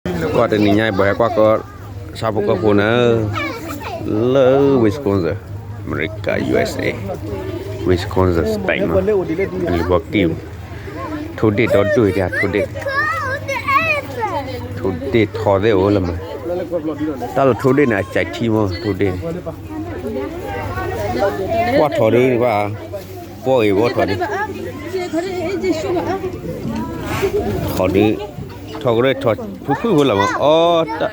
ကွၢ်တနံၤညါအံၤ ပှၤဟဲကွၢ်ကီၢ်ဆၣ်ဖိကီၢ်ဖိန့ၣ် လၢ Wisconsin အမဲရကၤ U S A, Wisconsin state မး, အလံၤဘီကံၢ်, ထိၣ်ဒ့ၣ်ဒီဒူၣ်အံၤ ထိၣ်ဒ့ၣ်, ထိၣ်ဒ့ၣ်ထီသ့ၣ်အိၣ်လၢမး, တၢ်လီၤထိၣ်ဒ့ၣ်န့ၣ် အစဲးထံမး ထိၣ်ဒ့ၣ်န့ၣ်, ကွၢ်ထီဒုးဘၣ်, ပီၢ်ဂ့ၤဘီထီဒုး, ထီဒုး, ထီကရၢၢ်ထီ ဖုဖုဖိလၢမး, အီ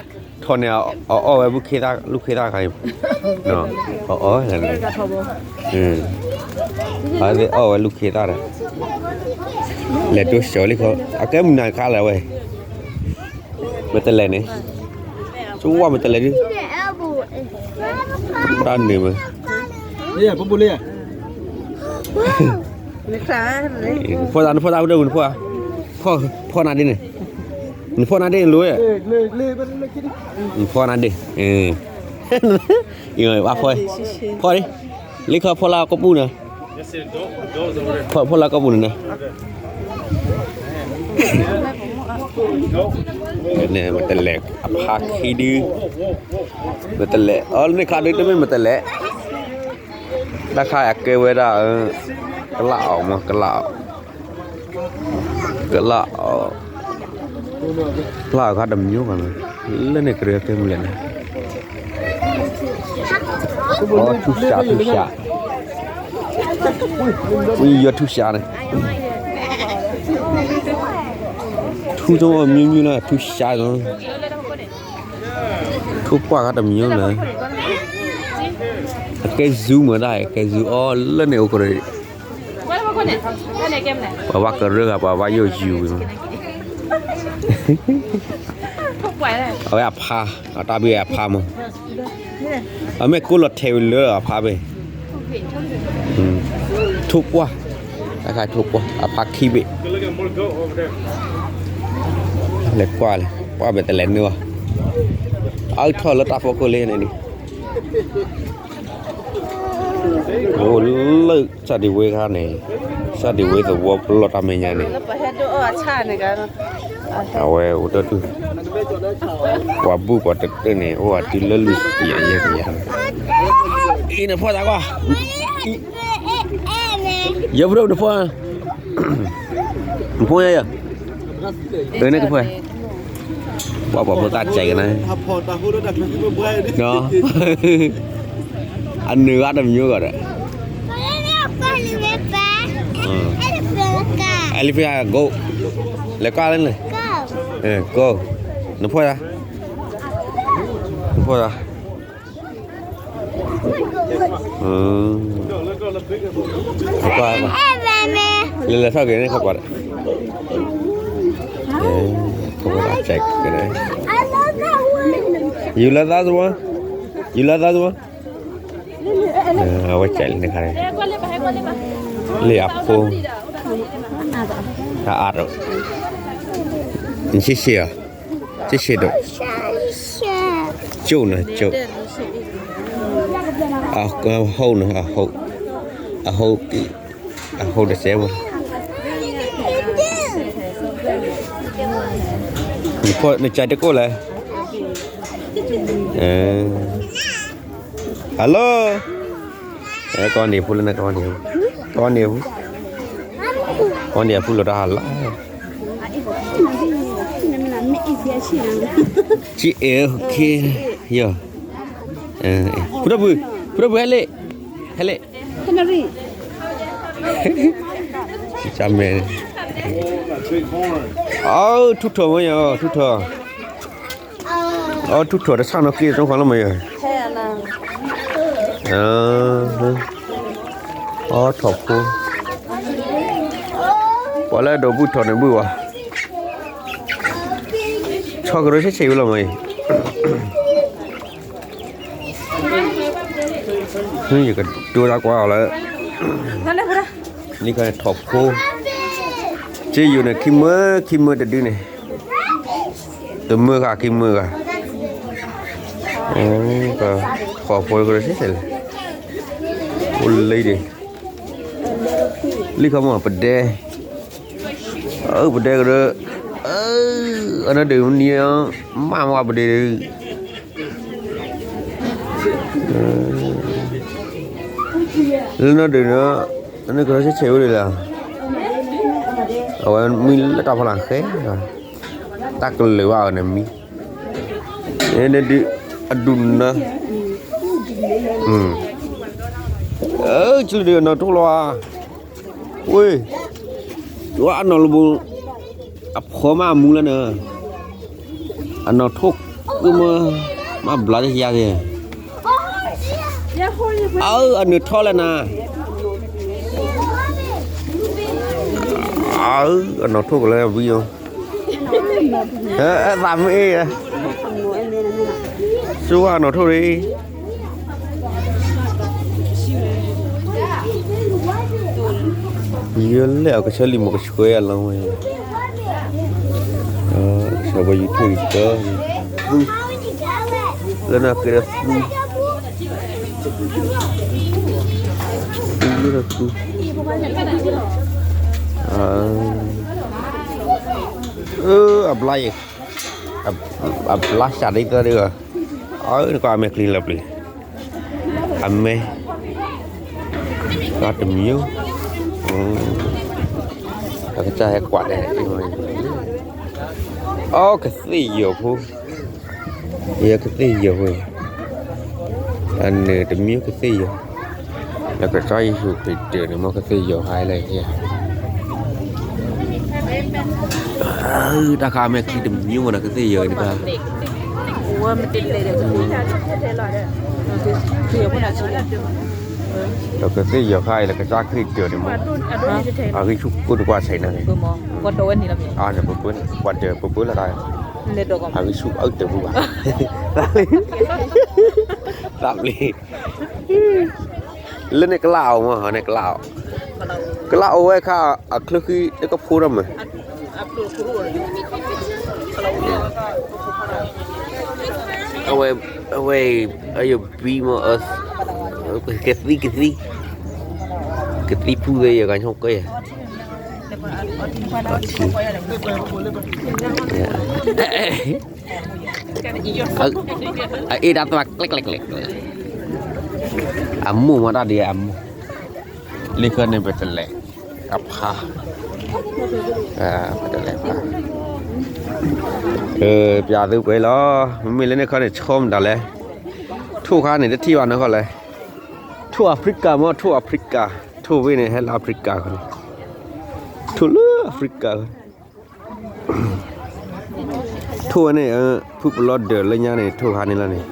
ထီန့ၣ် အအီၣ်ဝဲဘူၣ်ခ့သၣ် လူၢ်ခ့သၣ်ခါအံၤ, အအီၣ်ဝဲ, အဝဲသ့ၣ်အီၣ်ဝဲလူၢ်ခ့သၣ်ဒီး, လဲၤတိစၢၤလံခီ အကဲမုၢ်နၤခါလၢဝဲ, မ့ၢ်တလဲၤန့ၣ်, ကဝၢ်မ့ၢ်တလဲၤဒုး, တၢ်နုာ်မး ဖီၣ်သး နဖီၣ်သး နဖီၣ်သး နဖီၣ်သး နဖီၣ်နၤဒ်န့ၣ်, နဖီၣ်နၤဒ်, ဖီၣ်, ဖီၣ်, လၢခီဖီၣ်လၢကီၢ်ပူၤန့ၣ်, ဖီၣ်လၢကီၢ်ပူၤန့ၣ်, မ့ၢ်တလဲၤအဖါခံဒု, မ့ၢ်တလဲၤ အီၤန့ၣ်ခါဒုး တမ့ၢ်မ့ၢ်တလဲၤ တၢ်ခါအကဲဝဲဒၣ်, ကလၢ်အီၤမး ကလၢ်အီၤ, ကလၢ်အီၤ, ကလၢ်အီၤခါတမံၤဘၣ်န့ၣ်, လၢန့ၣ်ကရၢကဲမုၢ်လဲၣ်န့ၣ်, အီထူၣ်စးထူၣ်စး, ဝံယီၤထူၣ်စးန့ၣ်, ထူၣ်တမံၤမံၤလၢထူၣ်စးလီၤ, ထိၣ်ပှၢ်ခါတမံၤလၢ, အကဲ zoo မ့ၢ်ဒၣ် အကဲ zoo အီၤလၢန့ၣ်အိၣ်ကရၢ, ပှၤဘၣ်ကရၢဂၤ ပှၤဘၣ်ယိၣ်ယူၤဝံၤမး, အဝဲအဖါ, အတၢ်ဘ့ၣ်အဖါမး, အမ့ၢ်ကိးလီၤထဲးဝံၤလၢအဖါဘ့ၣ်, ထိၣ်ပှၢ်, တၢ်ခါထိၣ်ပှၢ် အဖါခံဘ့ၣ်, လဲၤကွၢ်လဲၣ် ကွၢ်ဘၣ်တလဲၤနုာ်ဘၣ်, အါထီၣ်လၢတၢ်ဖီခိၣ်လံန့ၣ်, အိၣ်လၢ စၣ်ဒံးဝ့ခါန့ၣ်, စၣ်ဒံးဝ့သဝီပလီၢ်တၢ်မဲာ်ညါန့ၣ်, အဝဲအိၣ်တၢ်ဒူၣ်, ပှၤဘူၣ်ပှၤတတၢၢ်န့ၣ် အိၣ်ဝဲတုၤလၢလွံၢ်ကယၤယဲၢ်ကယၤ, အံၤနဖီၣ်သးကွၢ်, ယဲၢ်ဖီၣ်နဖီၣ်, နဖီၣ်ယၤယၤ, အန့ၣ်ကဖီၣ်, ပှၤပှၤဖိသၣ်စဲးကနၤ, အနုာ်ဂၤတမံၤဂီၢ်ဒီး, elephant go, လဲၤကွၢ်လၢန့ၣ်, ကိး, နဖီၣ်သး, နဖီၣ်သး, ကွၢ်, လဲၤလဲၤထီၣ်က့ၤန့ၣ်ခီပှၤဒီး, ဖိသၣ်စဲးကနၤ, you love that one, you love that one, အဝဲစဲးလံန့ၣ်ခါန့ၣ်, လၢအဖိ, အအါဒီး, နဆံးဆံးဧါ, ဆံးဆံးဒီး, ကၠိၣ်နၤကၠိၣ်, အဟုတ်နၤ, အဟုတ်, အဟုတ်, အဟုတ်တစဲးဝဲ, နစဲးတကိၣ်လဲၣ်, hello, ကီၢ်န့ၣ်ဖုလၢနကီၢ်န့ၣ်, ကီၢ်န့ၣ်ဖု, ကီၢ်န့ၣ်အဖုလီၤတၢ်ဟးလီၤ, ဆံးအဲၣ်, ယီၤ, ဖုထီၣ်ဖု, ဖုထီၣ်ဖုဟဲလ့ၣ်, ဟဲလ့ၣ်, မဲ, အထူၣ်ထီၣ်မ့ၢ်ယၤ, ထူၣ်ထီၣ်, အထူၣ်ထီၣ်တဆၣ်နီၣ်က့ၣ်တခီလီၤမ့ၢ်ယၤ, အထီၣ်ဖိ, ပှၤလၢအဒိးဘုၣ်ထီၣ်န့ၣ်ဘုၣ်ဝဲ, ဆီကရၢဆံးဆံးဝဲလီၤမ့ၢ်အံၤ, ယကတိၤတၢ်ကွၢ်အီၤလၢ, နံၣ်ခီန့ၣ်ထီၣ်ဖိ, က့ယိာ်န့ၣ် ခံမၢ ခံမၢတဒုန့ၣ်, တမၢဂၤ ခံမၢဂၤ, ထီၣ်ဖိကရၢဆံးဆံးလဲၣ်, အိၣ်လံဒံး, လံခီမ့ၢ်ပဒဲ, အပဒဲကရၢ, အ အနီၢ်ဒုးမနံၤ မၢ်မၤပဒ့ၣ် လၢနီၢ်ဒုးန့ၣ် အန့ၣ်ကထီၣ်ဆဲးဆဲးဝဲဒၣ်လီၤ, အဝဲမံလၢတၢ်ဖီလာ်ဃဲ, တၢ်ကလုာ်ဘၣ်အီၤန့ၣ်မံ, န့ၣ်ဒုး အဒူၣ်နၢ, အၢ ကၠူဒုးအနီၢ်ထိၣ်လီၤဧါ, ဝ့ၢ်, ဝဲအနီၢ်လၢဘိ အဖီမးအမူလၢန့ၣ်, အနီၢ်ထိၣ်, မ့ၢ်, မ့ၢ်ဘျါတယါက့ၤ, အၢ အနုာ်ထီၣ်လၢနၤ, အၢ အနီၢ်ထိၣ်ကလၢဝံၤအီၤ, သးမ့ၢ်အ့ၣ်, စူအနီၢ်ထိၣ်ရံ ယလဲၣ်အကဆၢလံာ်မ့ၢ်ကဆှဲအလီၤဝဲ, ကဆှဲဘၣ်ယူၤထံၣ်ကဆှဲ, သူ, လၢနကဲဒီးသူ, သူလၢသူ, အ, အဘျါယဲ, အဘျါစးဒ်သိးဒီး, အနကွၢ်အမဲာ်ချံလၢပျၢၤ, အမဲာ်, တမံၤ, အကစၢ်ဟဲကွၢ်ဒဲး, အိ ကသ့ၣ်ယီၤဖိ, ယကသ့ၣ်ယီၤဖိ, အန့ၣ်တမံၤကသ့ၣ်ယီၤ, လၢကစၢ်ယ့ၣ်ၡူးခရံာ်တၢၢ်န့ၣ် မ်ကသ့ၣ်ယီၤခါလၢ, တၢ်ခါအမဲာ်ချံတမံၤမ့ၢ်ဒီးကသ့ၣ်ယီၤန့ၣ်ခါ, ဒီးကသ့ၣ်ယီၤခါအံၤလၢကစၢ်ခရံာ်တၢၢ်န့ၣ်မ့ၢ်, အဂံၢ်ဆူၣ်ကိၢ်တကွၢ်ဆဲးန့ၣ်, ပှၤတၢၢ် ပပၢလၢ, အဂံၢ်ဆူၣ်အၢတၢၢ်ပူၤဘၣ်, သးပျံၤ, လၢန့ၣ်ကလၢ်အီၤမ့ၢ်န့ၣ်ကလၢ်အီၤ, ကလၢ်အီၤဝဲခါအချၢဃံတကဖိထီၣ်မး, အဝဲ, အဝဲ, အယဘံမ့ၢ်, ကသံၣ်ကသံၣ်, ကသံၣ်ဖူသ့ယဂၤညိၣ်ကဲယဲ, အအ့ၣ်တၢ်သးကျဲကျဲကျဲ, အမိၢ်မၤတၢ်ဒ်အမိၢ်, လၢခီန့ၣ်ပတလဲၤ, အဖါ, ပတလဲၤဖါ, ပျးသုပှဲၤလီၤ, မ့မ့ၢ်လၢန့ၣ်ခီန့ၣ် ဆီမတၤလဲၣ်, ထိၣ်ခါန့ၣ်တထံၣ်ဘၣ်နီၢ်ခီလဲၣ်, ထိၣ်အဖရံကၤမ့ၢ်ထိၣ်အဖရံကၤ, ထိၣ်ဝ့ၢ်န့ၣ်ဟဲလၢအဖရံကၤဃီန့ၣ်, ထိၣ်လၢအဖရံကၤဃီ ထိၣ်ဝဲန့ၣ်, ဖုပလီၢ်ဒၢးလၢညါန့ၣ် ထိၣ်ခါန့ၣ်လီၤန့ၣ်,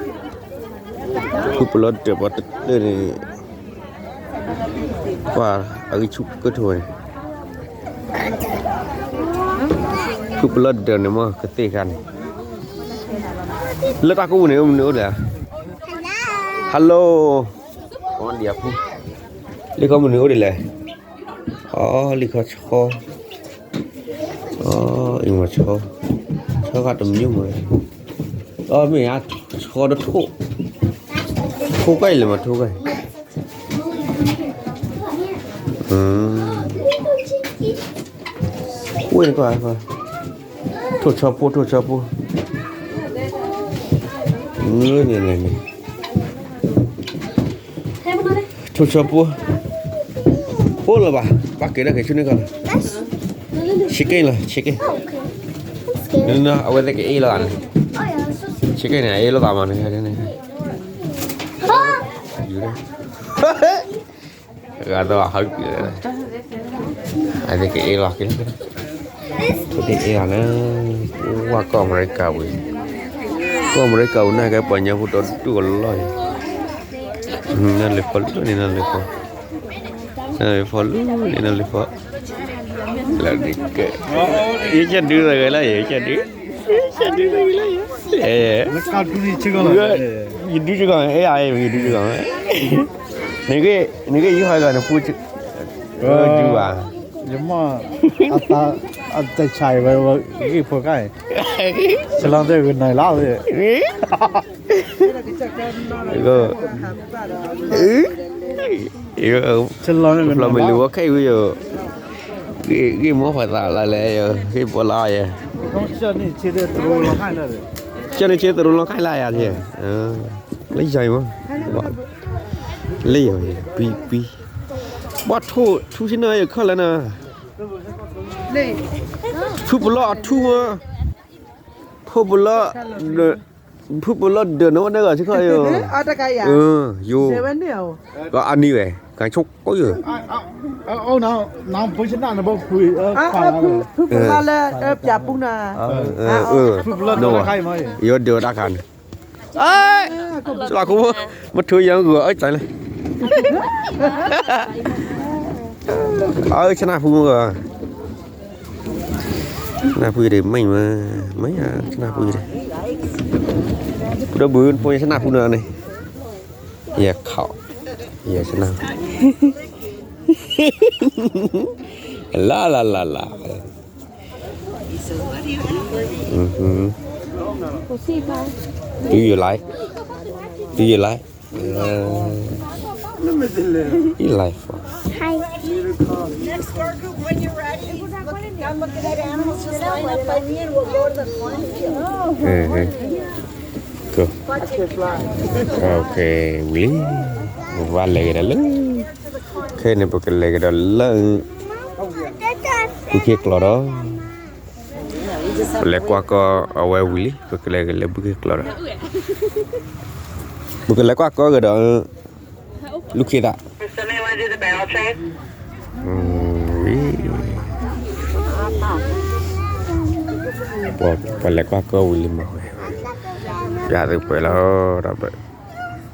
ဖုပလီၢ်ဒၢးပှၤတတၢၢ်န့ၣ်, ပှၤအဂံၢ်ဆူၣ်ကထိၣ်ဝဲန့ၣ်, ဖုပလီၢ်ဒၢးန့ၣ်မ့ၢ်ကသ့ၣ်ခါန့ၣ်, လၢတၢ်ကိးပူၤန့ၣ် မနုၤအိၣ်လဲၣ်, hello, လံခီမနုၤအိၣ်ဒ်လဲၣ်, အီ လံခီဆီ, အီ အံၤမ့ၢ်ဆီ, ဆီဃါတမံၤမ့ၢ်, အီ မ့ၢ်ဧါ, ဆီဒီးထိၣ်, ထိၣ်ကွၢ်အံၤလဲၣ်မ့ၢ်ထိၣ်ကွၢ်အံၤ, ဝ့ၢ်နကွၢ်, ထိၣ်ဆီဖိ ထိၣ်ဆီဖိ, န့ၣ်န့ၣ်န့ၣ်, ထိၣ်ဆီဖိ, အိၣ်လၢၤဘၣ်, ဘၣ်က့ၤလၢက့ၤဆူန့ၣ်ခီလီၤ, chicken လီၤ chicken, အဝဲသ့ၣ်ကအ့ၣ်လိာ်သးန့ၣ်, chicken န့ၣ် အ့ၣ်လိာ်သးမးန့ၣ်, ယူၤ, ဂၤသီဟးက့ၤ, အဝဲသ့ၣ်ကအ့ၣ်လိာ်က့ၤ, အဝဲသ့ၣ်အ့ၣ်လိာ်န့ၣ်, ဝဲကီၢ်အမဲရကၤဝံၤ, ကီၢ်အမဲရကၤဝံၤန့ၣ် ကဲပှၤကညီဖိဒီဒူၣ်အလီၢ်အံၤ, နလံၤဖီလၢန့ၣ် နလံၤဖီ, နလံၤဖီလၢန့ၣ် နလံၤဖီ, လၢန့ၣ်ကဲ, ယကဒုးသဂဲၤလၢယဲ ယကဒုး, ယကဒုးသဂဲၤလၢယဲ, ယဒုးတဂီၤ, အဲ ယဒုးတဂီၤ, နက, နကယဟီဂၤနပူၤ, ဒုးဘၣ်, ယမ့ၢ်, အတၢ်ဆါအံၤဝဲ, ဂ့ၢ်ဖိခါအံၤ, ဆလီၤသ့ၣ်ဂ့ၤနၤလီၤသ့ၣ် ဖျီမ့ၢ်လံဝဲခဲအံၤဝဲယိၤ, ဂ့ၢ်မိၢ်ပှၢ်သးလၢလဲၣ်ယိၤ, ဂ့ၢ်ဘီလၢယဲ, ကၢ်န့ၣ်ဆ့သရိလီၤခါလၢယၤသ့ၣ်, လၢယၤအံၤမး, လၢယၤအံၤ, ဘၣ်ထိၣ်ထူဆ့ၣ်နီၤယခီၣ်လၢနၤ, ဖုပလီၢ်အထူမး, ဖုပလီၢ်, ဖုပလီၢ်ဒၢးနီၣ်ဝဲဒၣ်ဂၤဆ့ၢ်ခီၣ်ယိာ်, ယိာ်, အနံၤဝဲ, ကဆိကီယိာ်, ဖုပလီၢ်လၢ, ပျၢ်ပူၤနၤ, ယိာ်ဒၢးဝဲတၢ်ခါန့ၣ်, ဆလၢခိ, မ့ၢ်ထုးယၤဂုၤအၢၣ်စၢ်လဲၣ်, အၢၣ် ဆနၢ်ဖူမ့ၢ်ဂၤ, ဆနၢ်ဖူဒီး မ့ၢ်မ့ၢ်, မ့ၢ်ယၤ ဆနၢ်ဖူဒီး, ဒီးဘုဖိဆနၢ်ဖူန့ၣ်န့ၣ်, ယခီ, ယဆနၢ်ဖူ, လၢလၢလၢလၢ, Do you like? Do you like? Uh, you like for? Hi. Next door group, when you're ready, look, come look at that animals, just line up by me and we'll go to the cornfield. Uh-huh. Cool. Okay, ဝံၤလံ, ပဘၣ်လဲၤကဒီးလၢ, ခဲန့ၣ် ပကလဲၤကဒီးလၢ, ဘုခ့ကျိာ်ဒီး ပလဲၤကွၢ်ကီအဝဲဝံၤလံ, ပကလဲၤကလဲၤဘုခ့ကျိာ်ဒီး, ပကလဲၤကွၢ်ကီကဒီး, လူၢ်ခ့သး, ဝံၤ, ပလဲၤကွၢ်ကီဝံၤလံမး, ပျၢ်သုပှဲၤလီၤ, ဒီး